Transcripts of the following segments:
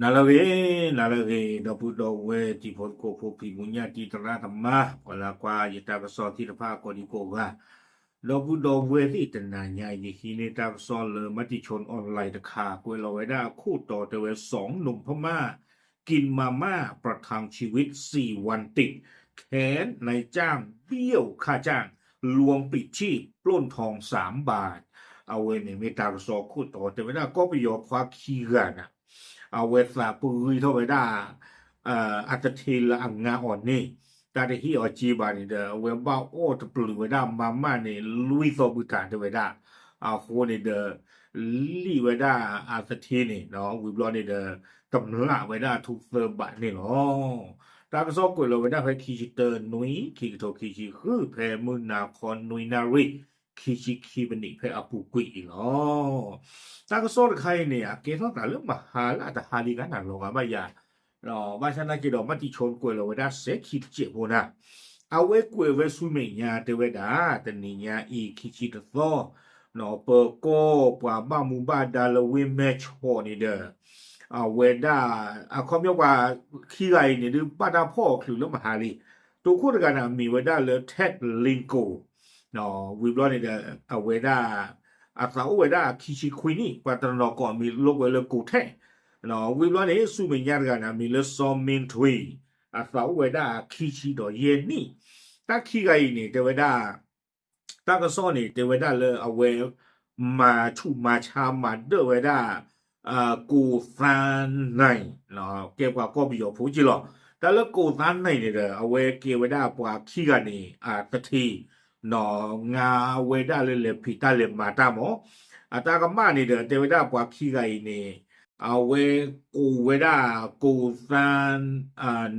နၤလၢအဂ့ၤ, နၤလၢအဂ့ၤ, ဒီပုၢ်ဒီဝဲၢ်တံၤဖိသကိးဖိ ဖံးမုၢ်ညၣ်တံၤသရၣ်သမါ, ပှၤလၢကွၢ်ယတၢ်ကစီၣ်သ့ၣ်တဖၣ်ကိးဒံကိးဂၤ, ဒီပုၢ်ဒီဝဲၢ်သ့ၣ်တနၤညါအံၤ ယဟံးန့ၢ်တၢ်ကစီၣ်လၢ มติชนออนไลน์ တခါ ကွဲးလီၤဝဲဒၣ်အခိၣ်တီတဲဝဲ สองหนุ่มพม่า กินมาม่าประทังชีวิตสี่วันติด แค้นนายจ้างเบี้ยวค่าจ้าง ลวงปิดชีพปล้นทองสามบาท အဝဲန့ၣ်မ့ၢ်တၢ်ကစီၣ်ခိၣ်တီတဲဝဲဒၣ် ကီၢ်ပယီၤခွါခံဂၤန့ၣ် အဝဲသးပဂံၢ်ထီၣ်ဝဲဒၣ် အသထ့လၢအငါအီၤန့ၣ် တၢ်တဟ့ၣ်အီၤစ့ဘၣ်န့ၣ်ဒီး အဝဲဘၣ်အီၣ်တပျုာ်ဝဲဒၣ် มาม่า န့ၣ် လွံၢ်သီဘုထၣ်တဲဝဲဒၣ်, အဃိန့ၣ်ဒီး လံၣ်ဝဲဒၣ်အသထ့န့ၣ် ဝံၤဘျီန့ၣ်ဒီး တမျၢ်ဝဲဒၣ်အထူသၢဘးန့ၣ်လီၤ. တၢ်ကစီၣ်ကွဲးလီၤဝဲဒၣ်ဖဲ ခံဆံတၢနွံ ခံကထိခံဆံဃု ဖဲမုၢ်နၤခီနွံနၣ်ရံၣ် ခံဆံခံမံးနံး ဖဲအပူၤကွံာ်အံၤလီၤ. တၢ်ကစီၣ်တခါအံၤန့ၣ် အကဲထီၣ်သးလၢမဟါလၢအတဟါလံဂၤန့ၣ် လီၤဂာ်ဘၣ်ယၤ, ဘၣ်ဆၣ်သနာ်က့ဒီး မၤတံၣ်ဆိကွဲးလီၤဝဲဒၣ်စဲးခံတစဲးဖိန့ၣ်, အဝဲကွဲးဝဲဆူမဲာ်ညါတဲဝဲဒၣ် တနံၤညါအံၤ ခံဆံတသီ ပၢၤကီၢ်ပှၤဘၣ်မူဘၣ်ဒါလၢဝ့ၢ်မဲၢ်ဆီးန့ၣ်ဒီး အဝဲဒၣ် အခီပညီပှၤခံဂၤအံၤန့ၣ် ဒုးဘၣ်တၢ်ဖီၣ်အီၤချုးလၢမဟါလံ. တိခိၣ်တဂၤန့ၣ် အမံၤဝဲဒၣ်လၢ Ted Linko ဝံၤဘျီန့ၣ်ဒီး အဝဲဒၣ် အသးအိၣ်ဝဲဒၣ်ခံဆံခွံနံၣ် ပှၤတနီၤကိးအမံၤလိာ်ကွဲလၢကိးထဲး, ဝံၤဘျီန့ၣ် ဆူမဲာ်ညါတဂၤန့ၣ် အမံၤလၢ စီၤမ့ထွံ အသးအိၣ်ဝဲဒၣ်ခံဆံဒီးယဲၢ်နံၣ်, တၢ်ခံဂၤအံၤန့ၣ် တဲဝဲဒၣ် တၢ်ကစီၣ်န့ၣ် တဲဝဲဒၣ်လၢအဝဲ မၤဆူၣ်မၤဆါမၤဒၢၣ်ဝဲဒၣ် ကိးသါနံၤ ကဲပှၤကီၢ်ပယီၤဖိက့လီၤ. တၢ်လၢကိးသါနံၤန့ၣ်ဒီး အဝဲကဲဝဲဒၣ်ပှၤခံဂၤန့ၣ် အသထ့ ငါဝဲဒၣ်လၢလဲၤဖံးတၢ်လဲၤမၤတၢ်မး, အတၢ်ကမၣ်န့ၣ်ဒီး တဲဝဲဒၣ်ပှၤခံဂၤအံၤန့ၣ် အဝဲကိးဝဲဒၣ် ကိးသါ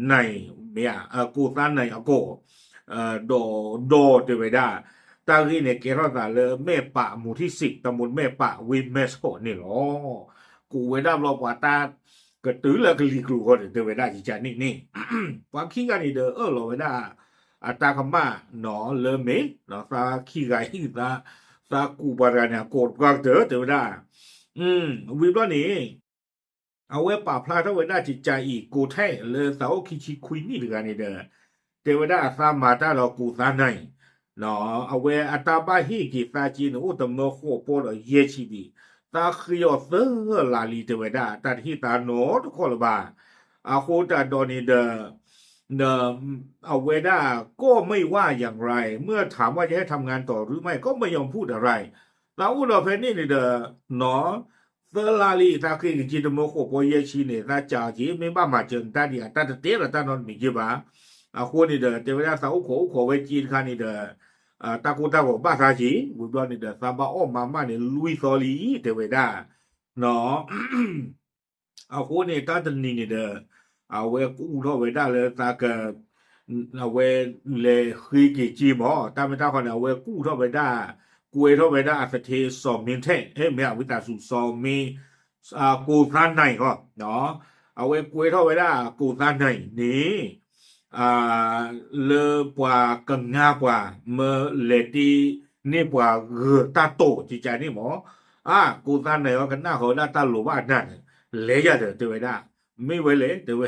နံၤ မ့ၢ်ဧါ, ကိးသါနံၤအကိာ် ဒီး ဒီးတဲဝဲဒၣ် တၢ်ဂ့ၢ်န့ၣ် ကဲထီၣ်သးလၢ မဲၢ်ပးမူထံစံး တမူမဲၢ်ပးဝ့ၢ်မဲၢ်ဆီးန့ၣ်လီၤ. ကိးဝဲဒၣ်ဘျီပှၤတၢ်ကတုၤလၢကလံၤကျိၤဃီန့ၣ် တဲဝဲဒၣ်ယကန့ၣ်န့ၣ် ပှၤခံဂၤန့ၣ်ဒီးအၢၣ်လီၤဝဲဒၣ် အတၢ်ကမၣ်နီၤလၢမ့ၢ် သးခံဂၤအံၤ သးကူးပှၤတဂၤန့ၣ် အကိာ်တပှၢ်ကတၢၢ် တဲဝဲဒၣ် ဝံၤဘျီန့ၣ် အဝဲပာ်ဖျါထီၣ်ဝဲဒၣ်ကကးအံၤ ကိးထဲးလၢသးအိၣ်ခံဆံခွံနံၣ်တဂၤန့ၣ်ဒီး တဲဝဲဒၣ်အသးမၤတၢ်ဒီးကိးသါနံၤ အဝဲအတၢ်ဘၣ်ဟ့ၣ်က့ၤသးက့န့ၣ် အိၣ်တမၢဃိးပီဒီးယဲၢ်ဆံဘံၣ်, သးဃ့အီၤသၢလါလံ တဲဝဲဒၣ် တၢ်တဟ့ၣ်သးနီတခီလၢၤဘၣ်. အဃိတၢ်ဒီးန့ၣ်ဒီး အဝဲဒၣ် ก็ไม่ว่าอย่างไร เมื่อถามว่าจะให้ทำงานต่อหรือไม่ ก็ไม่ยอมพูดอะไร သးအိၣ်ဒီးဖဲန့ၣ်န့ၣ်ဒီး နီၤ သၢလါလံ သးဃ့က့ၤတမၢဃိးပီယဲၢ်ဆံန့ၣ် သးကးက့ၤ မ့ၢ်ဘၣ်မၤစၢၤနတၢ်ဒံးဧါ တၢ်တတဲလီၤတၢ်နီတမံၤက့ဘၣ်. အဃိန့ၣ်ဒီး တဲဝဲဒၣ်သးအိၣ်ခိးအိၣ်ခိးဝဲက့တခါန့ၣ်ဒီး တၢ်ကိၢ်တၢ်ဂီၤဘၣ်သးက့ၤ ဝံၤဘျီန့ၣ်ဒီး သးဘၣ်အီၣ်မၤမၣ်န့ၣ် လွံၢ်သီလံ တဲဝဲဒၣ် နီၤ အဃိန့ၣ် တၢ်တနံၤန့ၣ်ဒီး အဝဲကူၣ်ထီၣ်ဝဲဒၣ်လၢသးက အဝဲလဲၤဃ့က့ၤက့မး တၢ်မ့ၢ်တၢ်ဃီန့ၣ် အဝဲကူၣ်ထီၣ်ဝဲဒၣ် ကွဲးထီၣ်ဝဲဒၣ်အသထ့စီၤမ့ထဲး မ့ၢ်အဝံသးစူၤ စီၤမ့ ကိးသါနံၤဃီ အဝဲကွဲးထီၣ်ဝဲဒၣ်ကိးသါနံၤန့ၣ် လၢပှၤကငါပှၤ မၢလဲၤတ့ၢ်န့ၢ်ပှၤဂၢၤတၢ်တိာ်ကကန့ၣ်မး, အါ ကိးသါနံၤအီၤကနၣ်ဃီဝဲဒၣ်တၢ်လိၤဘၣ်အနၢ်န့ၣ် လဲၤယၤဒီးတဲဝဲဒၣ် မ့ၢ်ဝဲလဲၣ် တဲဝဲ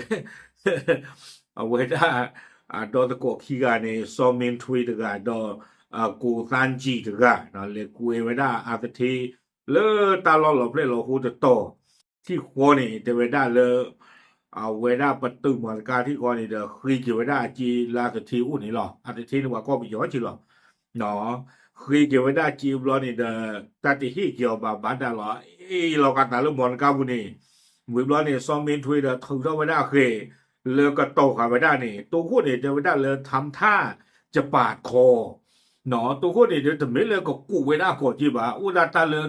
အဝဲဒၣ် အဒီသကိးခံဂၤန့ၣ် စီၤမ့ထွံတဂၤဒီး ကိးသါနံၤတဂၤ လဲၤကွဲးဝဲဒၣ်အသထ့ လၢတၢ်လီၢ်လီၤဖျဲၣ်လီၤဟိတတီၤ ထံၣ်ဃီန့ၣ် တဲဝဲဒၣ်လၢ အဝဲဒၣ်ပတုာ်မီတကါထံၣ်ဃီန့ၣ်ဒီး ဃ့က့ၤဝဲဒၣ်အစ့လၢအသထ့အိၣ်န့ၣ်လီၤ. အသထ့န့ၣ်ပှၤကီၢ်ပယီၤက့လီၤ. ဃ့က့ၤဝဲဒၣ်စ့ဘျီန့ၣ်ဒီး တၢ်တဟ့ၣ်က့ၤအီၤဘၣ်ဘၣ်ဒၣ်လီၤ. အ့ၣ်လီၤကသးလၢမီတကါပူၤန့ၣ် ဝံၤဘျီန့ၣ် စီၤမ့ထွံဒီးထုးထီၣ်ဝဲဒၣ်အဃဲၤ လၢကတီၤဃာ်ဝဲဒၣ်န့ၣ် တိခိၣ်န့ၣ် တဲဝဲဒၣ်လၢ ทำท่าจะปาดคอ တိခိၣ်န့ၣ်ဒီး တမ့ၢ်လၢကကူးဝဲဒၣ်အကိာ်က့ဘၣ် အိၣ်ဒၣ်တၢ်လၢ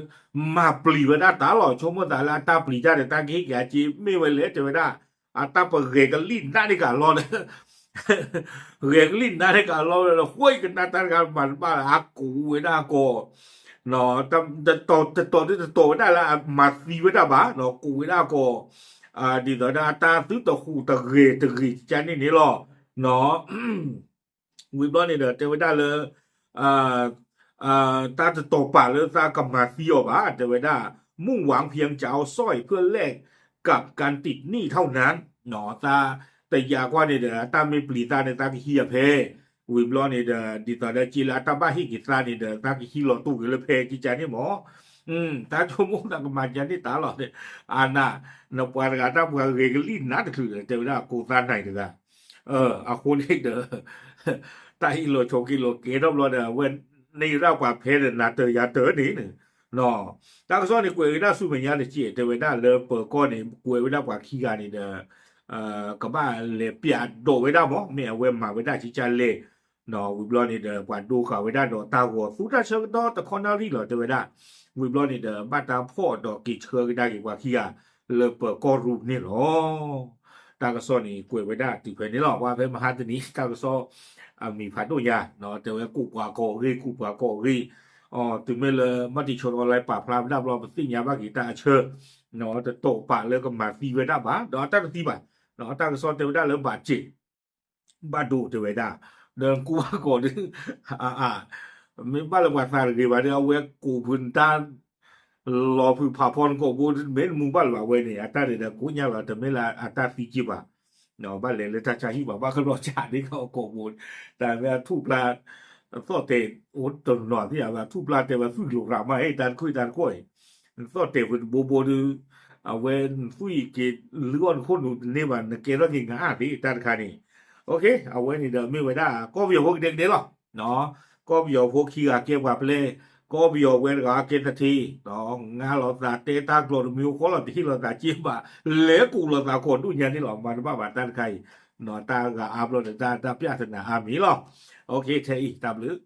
မၤပျံၤဝဲဒၣ်တၢ်လီၤ ဆိကမိၣ်သးလၢအတၢ်ပျံၤတၢ်ဒီး တၢ်ကဟ့ၣ်က့ၤအစ့ မ့ၢ်ဝဲလဲၣ် တဲဝဲဒၣ် အတၢ်ပဂဲၤကလံၣ်နါဒ့ၣ်ကလီလၢ ဂဲၤကလံၣ်နါဒ့ၣ်ကလီလၢ ဃိကနၣ်တၢ်တဂၤမၤတဘၣ်လၢ အကူးဝဲဒၣ်အကိာ် တတီၤတတီၤဒ်တတီၤဝဲဒၣ်လၢအမၤသံဝဲဒၣ်ဘၣ် ကူးဝဲဒၣ်အကိာ် ဒ်သိးဒၣ်အတၢ်သုတဟူးတဂဲၤတဂ့ၤကန့ၣ်န့ၣ်လီၤ. ဝံၤဘျီန့ၣ်ဒီး တဲဝဲဒၣ်လၢ တၢ်တတီၤပာ်လၢသးကမၤသံအီၤဘၣ် တဲဝဲဒၣ် မုၢ်ဝၣ်ဖံးကၠးအီၤစီၣ်အံၤ ဖၢၣ်လဲၣ် กับการติดหนี้เท่านั้น သးတယာ်ကွၢ်န့ၣ်ဒီး အတၢ်မ့ၢ်ပျံၤသးန့ၣ် သးကဟံးအဖဲ ဝံၤဘျီန့ၣ်ဒီး ဒ်သိးဒီးက့လၢအတၢ်ဘၣ်ဟ့ၣ်က့ၤသးန့ၣ်ဒီး သးကဟံးလီၤတိၢ်က့ၤလၢဖဲကကန့ၣ်မး သးဆိကမိၣ်သးကမၤကန့ၣ်တၢ်လီၤ. အနၤ နပှၤတဂၤတၢ်ပှၤဂ့ၤကလံၣ်နးတချုးဒီး တဲဝဲဒၣ်ကိးသးနံၤတဂၤ အဃိန့ၣ်ဒီး တၢ်ဟ့ၣ်လီၤဆိးက့လိာ်ကဲထီၣ်ဘျီဒီး အဝဲန့ၢ်ဒၣ်ပှၤဖဲဒီးနၤတၢၤယၤတၢၤန့ၣ် တၢ်ကစီၣ်န့ၣ်ကွဲးဝဲဒၣ်ဆူမဲာ်ညါတက့ၢ် တဲဝဲဒၣ်လၢပၢၤကီၢ်န့ၣ် ကွဲးဝဲဒၣ်ပှၤခံဂၤန့ၣ်ဒီး ကဘၣ်လဲၤပျးဒိးဝဲဒၣ်မး မ့ၢ်အဝဲမၤဝဲဒၣ်ကကလဲၣ် ဝံၤဘျီန့ၣ်ဒီး ပှၤဒိဃာ်ဝဲဒၣ်ဒီးတၢ်ဂီၤသူတၢ်ဆၢကတီၢ်တခီနၣ်ရံၣ်လီၤ တဲဝဲဒၣ် ဝံၤဘျီန့ၣ်ဒီး ဘၣ်တၢ်ဖီၣ်ဒီးက့ၤဆှၢကဒါက့ၤပှၤခံဂၤ လၢပၢၤကီၢ်ရူၤန့ၣ်လီၤ. တၢ်ကစီၣ်န့ၣ်ကွဲးဝဲဒၣ်တုၤဖဲန့ၣ်လီၤ. ပှၤဖဲမဟါတနံၤ တၢ်ကစီၣ် အမံၤဖးဒိၣ်ညါ တဲဝဲကူၣ်ပှၤကိးဂ့ၢ် ကူၣ်ပှၤကိးဂ့ၢ် အီၤ တုၤမ့ၢ်လၢ မၤတံၤဆိအီလဲ ပာ်ဖျါဝဲဒၣ်ဘျီ ပသ့ၣ်ညါဘၣ်က့ၤတၢ်အဆၢ တတိာ်ပာ်လၢကမၤသံဝဲဒၣ်ဘၣ် ဒီးအတၢ်တသံဘၣ် တၢ်ကစီၣ်တဲဝဲဒၣ်လၢဘၣ်စ့း ဘၣ်ဒိတဲဝဲဒၣ် ဒီးကူၣ်ဘၣ်ကိးဒု အ မ့ၢ်ဘၣ်လၢပှၤသးတဂ့ၤဘၣ်ဒီး အဝဲကိးဖုနတၢ် လီၤဖုးဖးဖီနကိာ်ဘိ မ့ၢ်တမူဘၣ်လၢၤဘၣ်ဝဲန့ၣ် အတၢ်န့ၣ်ဒီးကိးညါလီၤ တမ့ၢ်လၢအတၢ်သံက့ဘၣ် ဘၣ်လဲၤလၢတၢ်ဆါဟံၣ်ဘၣ် ဘၣ်ကလီၤဆါဒ်ကိာ်ဘိ တၢ်မ့ၢ်အထူၣ်ဖျါ သီၣ်တဲာ်အိၣ်တနီၤသ့ၣ် အထူၣ်ဖျါတဲဝဲသွံၣ်ကလီၤရၤမး ဟဲတၢ်တခိၣ်တၢ်တခိၣ်အံၤ သီၣ်တဲာ်ဖုတဘိဘိဒု အဝဲသွံၣ်က့ၤလုၢ်အီၣ်နခိၣ်နူာ်တန့ၢ်ဘၣ် နကဲထီၣ်က့ၤနၤအါသ့ တၢ်တခါန့ၣ် အဝဲန့ၣ်ဒီးမ့ၢ်ဝဲဒၣ် ကီၢ်ပယီၤဖိကဒဲကဒဲလီၤ ကီၢ်ပယီၤဖိခံဂၤကဲပှၤပျဲ ကီၢ်ပယီၤဝဲတဂၤကဲသထ့ ငါလီၤသးတဲတၢ်ကျိာ်တမံၤအိၣ်ဃီလီၤ တဟ့ၣ်လီၤသးက့ဘၣ် လဲၤကူးလီၤသးကိးဒူၣ်ညါန့ၣ်လီၤ မၤတဘၣ်ဘၣ်တၢ်တခါအံၤ တၢ်ဂၤအါဘျီဒီး တၢ်ပြဿနာအါမံၤလီၤ ထဲအံၤ တၢ်ဘျုး